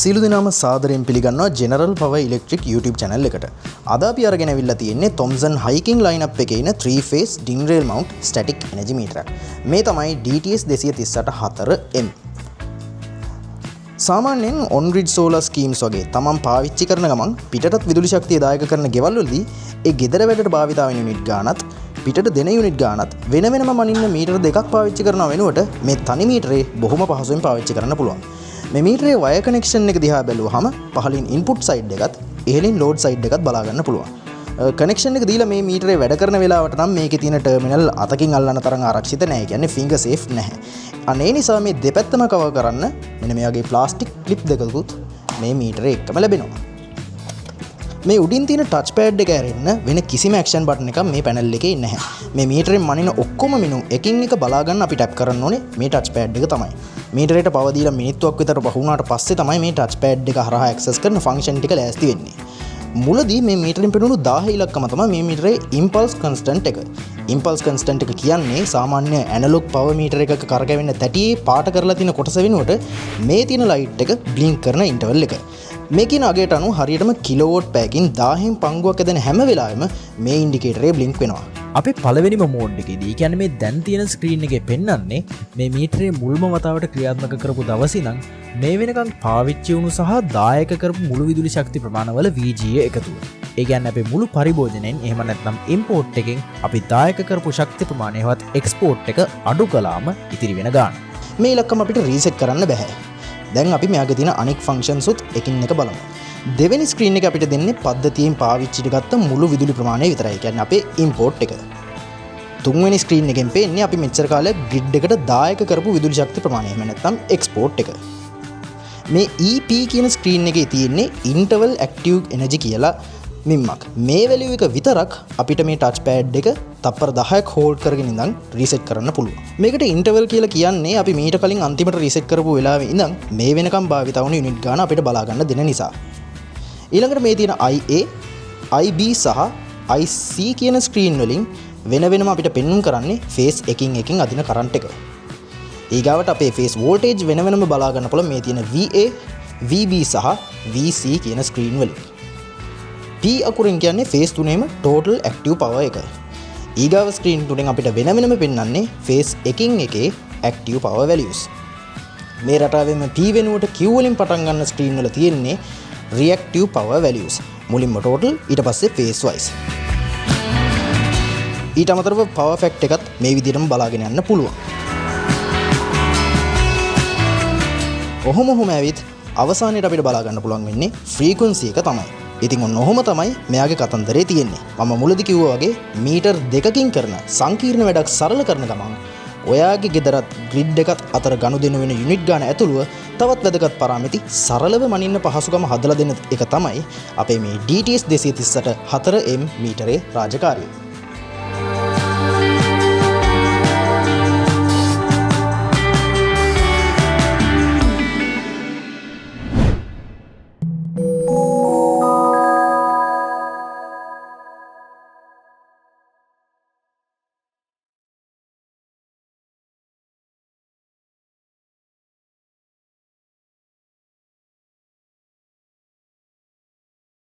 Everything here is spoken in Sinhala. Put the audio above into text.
සියලු දෙනාම සාදරයෙන් පිළිගන්නවා General Power Electric YouTube channel එකට. අද අපි අරගෙන ඇවිල්ලා තියෙන්නේ Thomson Hiking lineup එකේ ඉන 3 phase DIN rail mount static energy meter එකක්. මේ තමයි DTS 238 4M. සාමාන්‍යයෙන් ඔන් ග්‍රිඩ් සෝලාර් ස්කීම්ස් වගේ තමන් පාවිච්චි කරන ගමන් පිටටත් විදුලි ශක්තිය දායක කරන ගෙවල් වලදී ඒ ගෙදර වැඩට භාවිතා වෙන යුනිට් ගානත් පිටට දෙන යුනිට් ගානත් වෙන වෙනම මනින්න මීටර දෙකක් පාවිච්චි කරනව වෙනුවට මේ තනි මීටරේ බොහොම පහසුවෙන් පාවිච්චි කරන්න පුළුවන්. මේ මීටරේ වයර් කනෙක්ෂන් එක දිහා බැලුවහම පහළින් ඉන්පුට් සයිඩ් එකත් ඉහළින් ලෝඩ් සයිඩ් එකත් බලා ගන්න පුළුවන්. කනෙක්ෂන් එක දීලා මේ මීටරේ වැඩ කරන වෙලාවට නම් මේකේ තියෙන ටර්මිනල් අතකින් අල්ලන්න තරම් ආරක්ෂිත නෑ. ඒ කියන්නේ ෆින්ගර් සේෆ් නැහැ. අන්න ඒ නිසා මේ දෙපැත්තම කවර් කරන්න මෙන්න මේ වගේ ප්ලාස්ටික් ක්ලිප් දෙකකුත් මේ මීටරේ එක්කම ලැබෙනවා. මේ උඩින් තියෙන ටච් පෑඩ් එක ඇරෙන්න වෙන කිසිම ඇක්ෂන් බටන් එකක් මේ පැනල් එකේ නැහැ. මේ මීටරෙන් මනින ඔක්කොම මිනුම් එකින් එක බලා ගන්න අපි ටැප් කරන්න ඕනේ මේ ටච් පෑඩ් එක තමයි. මීටරයට පව දීලා මිනිත්තුවක් විතර පහු වුණාට පස්සේ තමයි මේ ටච් පෑඩ් එක හරහා ඇක්සස් කරන ෆන්ක්ෂන් ටික ලෑස්ති වෙන්නේ. මුලදී මේ මීටරෙන් පෙනුණු 1000 ඉලක්කම තමයි මේ මීටරේ ඉම්පල්ස් කන්ස්ටන්ට් එක. ඉම්පල්ස් කන්ස්ටන්ට් එක කියන්නේ සාමාන්‍ය ඇනලොග් පවර් මීටර එකක කරකැවෙන තැටියේ පාට කරලා තියෙන කොටස වෙනුවට මේ තියෙන ලයිට් එක බ්ලින්ක් කරන ඉන්ටර්වල් එක. මේ කියන අගයට අනුව හරියටම කිලෝවොට් පැයකින් 1000න් පංගුවක් ඇදෙන හැම වෙලාවෙම මේ ඉන්ඩිකේටරේ බ්ලින්ක් වෙනවා. අපේ පළවෙනිම මෝඩ් එකේදී, ඒ කියන්නේ මේ දැන් තියෙන ස්ක්‍රීන් එකේ පෙන්වන්නේ මේ මීටරේ මුල්ම වතාවට ක්‍රියාත්මක කරපු දවසේ ඉඳන් මේ වෙනකන් පාවිච්චි වුණු සහ දායක කරපු මුළු විදුලි ශක්ති ප්‍රමාණවල VGA එකතුව. ඒ කියන්නේ අපේ මුළු පරිභෝජනයෙන් එහෙම නැත්නම් ඉම්පෝට් එකෙන් අපි දායක කරපු ශක්ති ප්‍රමාණය හෙවත් එක්ස්පෝට් එක අඩු කළාම ඉතිරි වෙන ගාණ. මේ ඉලක්කම අපිට රීසෙට් කරන්න බැහැ. දැන් අපි මෙයාගේ තියෙන අනෙක් ෆන්ක්ෂන්ස් උත් එකින් එක බලමු. දෙවෙනි ස්ක්‍රීන් එක අපිට දෙන්නේ පද්ධතියෙන් පාවිච්චිට ගත්ත මුළු විදුලි ප්‍රමාණය විතරයි. ඒ කියන්නේ අපේ ඉම්පෝට් එක. තුන්වෙනි ස්ක්‍රීන් එකෙන් පේන්නේ අපි මෙච්චර කාලයක් ග්‍රිඩ් එකට දායක කරපු විදුලි ශක්ති ප්‍රමාණය. එහෙම නැත්නම් එක්ස්පෝට් එක. මේ EP කියන ස්ක්‍රීන් එකේ තියෙන්නේ ඉන්ටර්වල් ඇක්ටිව් එනර්ජි කියලා මිම්මක්. මේ වැලියු එක විතරක් අපිට මේ ටච් පෑඩ් එක තප්පර 10ක් හෝල්ඩ් කරගෙන ඉඳන් රීසෙට් කරන්න පුළුවන්. මේකට ඉන්ටර්වල් කියලා කියන්නේ අපි මීට කලින් අන්තිමට රීසෙට් කරපු වෙලාවේ ඉඳන් මේ වෙනකම් භාවිත වුණු යුනිට් ගාන අපිට බලා ගන්න දෙන නිසා. ඊළඟට මේ තියෙන IA, IB සහ IC කියන ස්ක්‍රීන් වලින් වෙන වෙනම අපිට පෙන්නුම් කරන්නේ ෆේස් එකින් එකින් අදින කරන්ට් එක. ඊගාවට අපේ ෆේස් වෝල්ටේජ් වෙන වෙනම බලා ගන්න පුළුවන් මේ තියෙන VA, VB සහ VC කියන ස්ක්‍රීන් වලින්. P අකුරෙන් කියන්නේ ෆේස් තුනේම ටෝටල් ඇක්ටිව් පවර් එක. ඊගාව ස්ක්‍රීන් තුනෙන් අපිට වෙන වෙනම පෙන්වන්නේ ෆේස් එකින් එකේ ඇක්ටිව් පවර් වැලියුස්. මේ රටාවෙම P වෙනුවට Q වලින් පටන් ගන්න ස්ක්‍රීන් වල තියෙන්නේ රියැක්ටිව් පවර් වැලියුස්. මුලින්ම ටෝටල්, ඊට පස්සේ ෆේස් වයිස්. ඊට අමතරව පවර් ෆැක්ටර් එකත් මේ විදිහටම බලාගෙන යන්න පුළුවන්. ඔහොම ඔහොම ඇවිත් අවසානයේට අපිට බලා ගන්න පුළුවන් වෙන්නේ ෆ්‍රීකවන්සි එක තමයි. ඉතින් ඔන්න ඔහොම තමයි මෙයාගේ කතන්දරේ තියෙන්නේ. මම මුලදි කිව්වා වගේ මීටර් දෙකකින් කරන සංකීර්ණ වැඩක් සරල කරන ගමන් ඔයාගේ ගෙදරත් ග්‍රිඩ් එකත් අතර ගනුදෙනු වෙන යුනිට් ගාන ඇතුළුව තවත් වැදගත් පරාමිති සරලව මනින්න පහසුකම හදලා දෙන එක තමයි අපේ මේ DTS 238 4M මීටරේ රාජකාරිය.